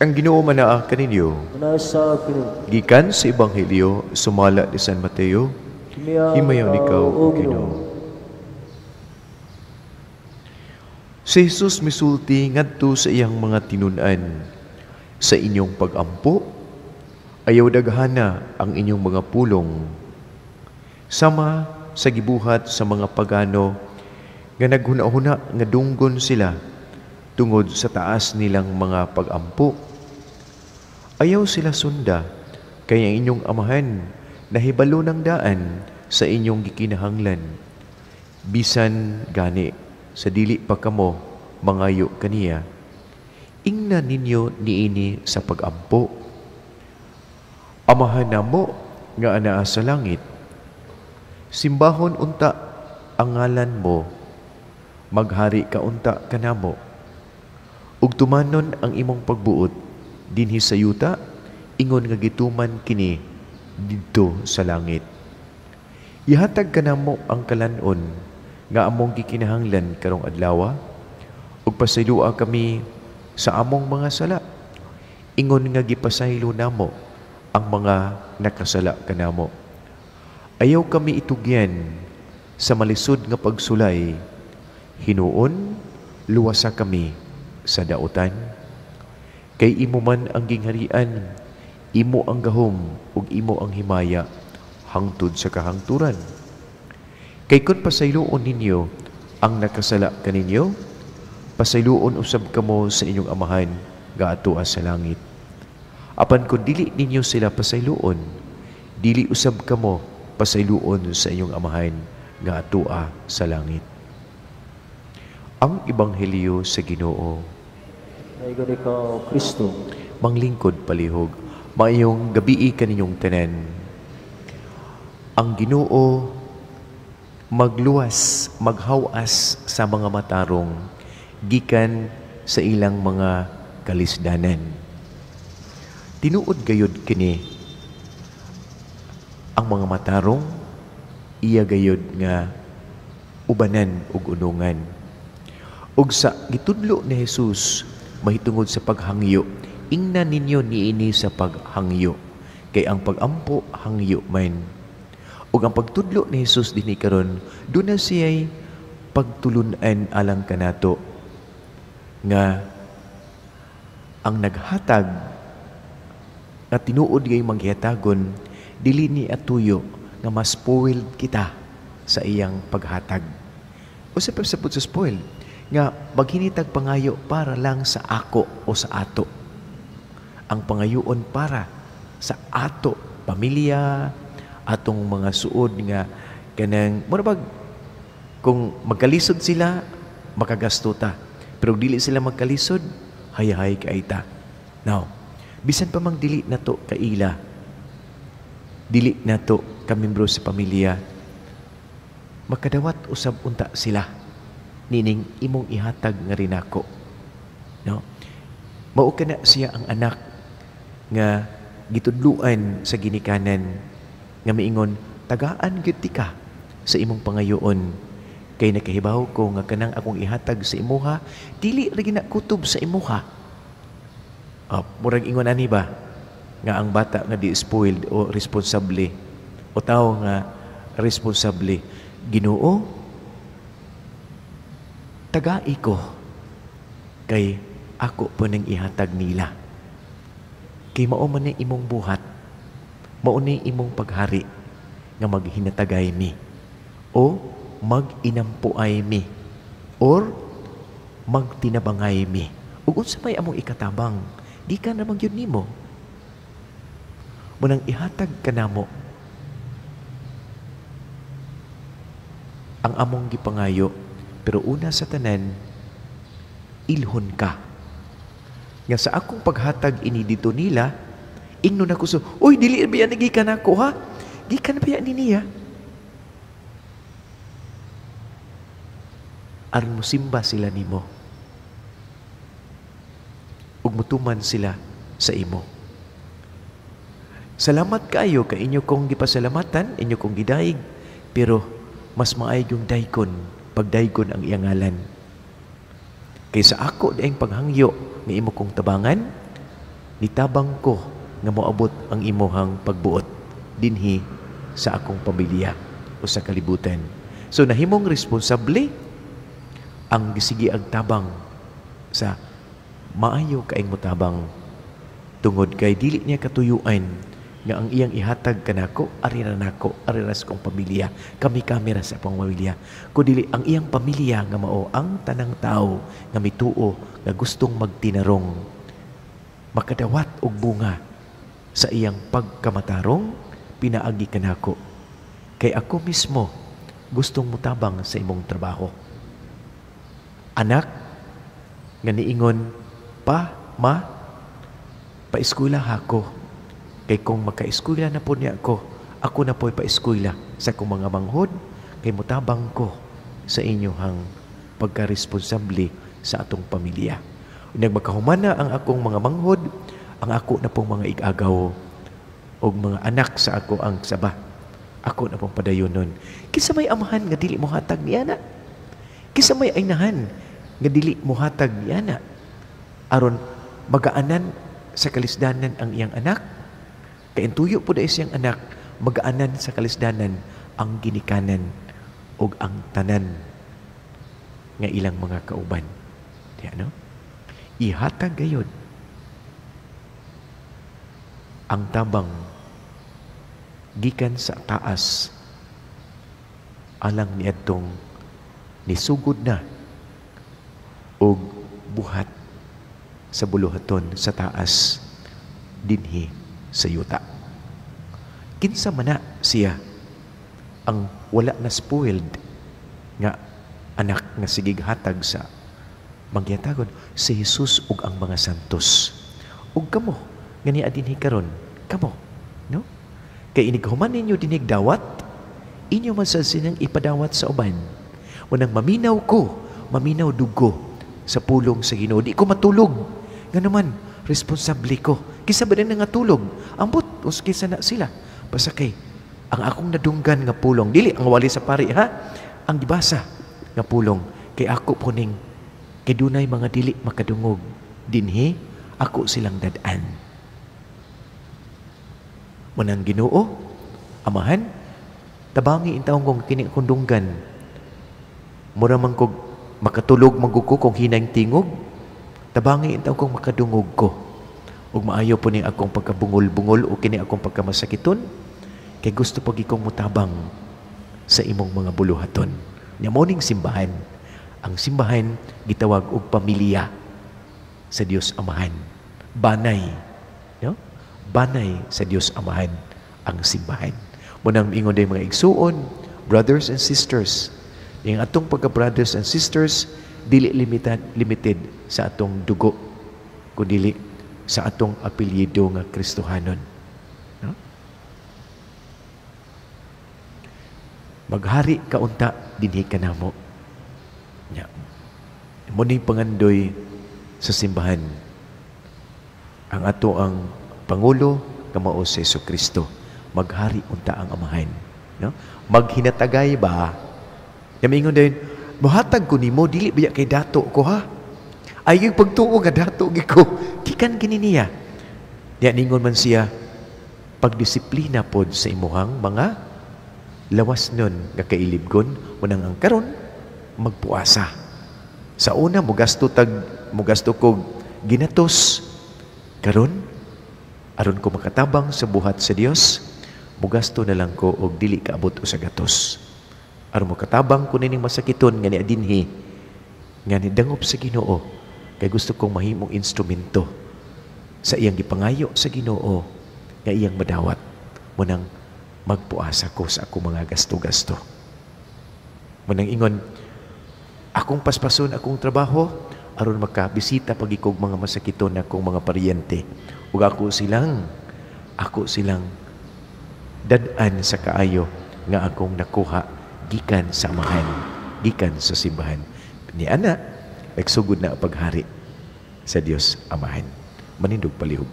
Ang Ginoo manaa kaninyo. Nasa kini. Gikan sa Ebanghelyo sumala ni San Mateo. Himayaw ikaw, o Ginoo. Si Jesus misulti ngadto sa iyang mga tinun-an, sa inyong pagampo, ayaw daghana ang inyong mga pulong. Sama sa gibuhat sa mga pagano nga naghuna-huna nga dunggon sila tungod sa taas nilang mga pagampo. Ayaw sila sunda, kay ang inyong amahan nahibalo ng daan sa inyong gikinahanglan. Bisan gani sa dili pa kamo mangayo kaniya, ingna ninyo niini sa pagampo. Amahan namo nga anaa sa langit, simbahon unta ang ngalan mo, maghari ka unta kanamo, ug tumanon ang imong pagbuot dinhi sa yuta, ingon nga gituman kini didto sa langit. Ihatag kanamo ang kalan-on nga among gikinahanglan karong adlaw, ug pasayloa kami sa among mga sala, ingon nga gipasaylo namo ang mga nakasala kanamo. Ayaw kami itugyan sa malisod nga pagsulay, hinuon luwasa kami sa dautan. Kay imo man ang gingharian, imo ang gahom ug imo ang himaya hangtod sa kahangturan. Kay kun pasayloon ninyo ang nakasala kaninyo, pasayloon usab kamo sa inyong amahan nga atoa sa langit. Apan kun dili ninyo sila pasayloon, dili usab kamo pasayloon sa inyong amahan nga atoa sa langit. Ang Ebanghelyo sa Ginoo. Naigan ikaw, Kristo. Manglingkod palihog, maayong gabii kaninyong tanan. Ang Ginoo magluwas, maghawas sa mga matarong gikan sa ilang mga kalisdanan. Tinuod gayod kini ang mga matarong iya gayod nga ubanan ug unungan. Ug sa gitudlo ni Jesus mahitungod sa paghangyo, ingna ninyo niini sa paghangyo, kay ang pagampo hangyo man. Ug ang pagtudlo ni Jesus dinhi karon, duna siya'y pagtulun-an alang kanato nga ang naghatag nga tinuod gay manghihatagon, dili ni atuyo nga mas spoiled kita sa iyang paghatag. O sa pagsabot sa spoiled, nga maghinitag pangayo para lang sa ako o sa ato. Ang pangayoon para sa ato, pamilya, atong mga suod nga kanang mura bag kung magkalisod sila makagasto ta, pero dili sila magkalisod, hayahay kay ta. Now, bisan pa mang dili nato kaila, dili nato kamembro sa pamilya, makadawat usab unta sila nining imong ihatag nga rinako. No? Mao kana siya ang anak nga gitudluan sa ginikanan nga miingon, tagaan gyud tika sa imong pangayoon, kay nakahibaw ko nga kanang akong ihatag sa imuha dili ra gina kutob sa imuha. Murag ingon ani ba nga ang bata nga di spoiled o responsable o tawo nga responsable, Ginoo, tagai ko kay ako po nang ihatag nila. Kay mao man ni imong buhat, mao ni imong paghari nga maghinatagay mi o maginampuay mi or magtinabangay mi. Ug unsa may among ikatabang, gikan ra man gyud nimo. Munang ihatag kanamo ang among gipangayo, pero una sa tanan, ilhon ka. Nga sa akong paghatag ini dito nila, ingnon ako so, uy, dili ba yan gikan ako ha? Gikan ba yan niya? Aron mosimba sila nimo. Ug mutuman sila sa imo. Salamat kaayo kay inyo kong gipasalamatan, inyo kong gidaig, pero mas maayong daykon, pagdaygon ang iyang ngalan. Kaysa ako daing paghangyo nga imo kong tabangan, Nitabang ko nga moabot ang imuhang pagbuot dinhi sa akong pamilya o sa kalibutan. So nahimong responsable ang gisigi ang tabang sa maayo kaing motabang tungod kay dili niya katuyuan nga ang iyang ihatag kanako ari ra nako, ari ra sa akong pamilya, kami-kami ra sa akong pamilya, kundi ang iyang pamilya nga mao ang tanang tao nga mituo nga gustong magtinarong makadawat og bunga sa iyang pagkamatarong pinaagi kanako, kay ako mismo gustong mutabang sa imong trabaho. Anak nga niingon, "Pa, ma, paeskwela ako, kay kung makaeskwela na po niya ako, ako na po'y paeskwela sa akong mga manghod, kay mutabang ko sa inyohang pagkaresponsable sa atong pamilya. Nagmakahumana ang akong mga manghod, ang ako na pong mga igagaw og mga anak sa ako ang saba, ako na pong padayonon." Kinsa may amahan nga dili mohatag niya na? Kinsa may aynahan nga dili mohatag niya na? Aron magaanan sa kalisdanan ang iyang anak. Kay tuyo po dahil siyang anak, magaanan sa kalisdanan ang ginikanan og ang tanan nga ilang mga kauban. Diya, no? Ihatag gayod ang tabang gikan sa taas alang niadtong nisugod na og buhat sa buluhaton sa taas dinhi sa yuta. Kinsa man na siya ang wala na spoiled nga anak nga sigig hatag sa mangyatagon? Si Jesus ug ang mga santos. Ug kamo nga niya dinhi karon, kamo, no? Kay inighuman ninyo dinig dawat, inyo man sa sinang ipadawat sa uban. Unang maminaw ko, maminaw dugo sa pulong sa Ginoo. Di ko matulog. Nga naman, responsable ko. Kisa ba din nga tulog? Ambot, kisa na sila. Basta kay, ang akong nadunggan nga pulong, dili ang wali sa pari, ha? Ang gibasa nga pulong, kay ako po ning, kay dunay mga dili makadungog. Dinhi, ako silang dad-an. Manang Ginoo, Amahan, tabangi intawong kong kini akong dunggan. Mura man kog makatulog maguko kung hinang tingog, tabangi intawong kong makadungog ko. Ug maayo po ni akong pagkabungol-bungol o kini akong pagkamasakiton, kay gusto pag ikong mutabang sa imong mga buluhaton. Nya mo ning simbahan. Ang simbahan gitawag og pamilya sa Dios Amahan. Banay, no? Banay sa Dios Amahan ang simbahan. Munang ingon day mga igsuon, brothers and sisters. Yung atong pagka brothers and sisters dili limited sa atong dugo, kundi sa atong apelyido nga Kristohanon. No? Maghari ka unta dinhi kanamo. Nya. Muning pangandoy sa simbahan. Ang ato ang pangulo nga mao si Jesucristo. Maghari unta ang Amahan, no? Maghinatagay ba? Yamingon din, mohatag ko nimo dili biya kay dato ko, ha? Ay yung pagtuo nga dato gi ko. Gikan kini niya. Nya ningon man siya, pagdisiplina pod sa imuhang mga lawas nun nga kailibgon, unang ang karon magpuasa. Sa una mugasto kog ginatos, karon aron ko makatabang sa buhat sa Dios, mugasto na lang ko og dili kaabot usa gatos. Aron makatabang ko nining masakiton nga niadinhi, nga nidangop sa Ginoo, kay gusto kong mahimong instrumento sa iyang gipangayo sa Ginoo nga iyang madawat. Munang magpuasa ko sa akong mga gasto-gasto. Munang ingon, akong paspason akong trabaho aron makabisita pagikog mga masakiton akong mga paryente. Ug ako silang dad-an sa kaayo nga akong nakuha gikan sa Amahan, gikan sa simbahan. Ni ana, nagsugod na ang paghari sa Dios Amahan. Manindog palihog.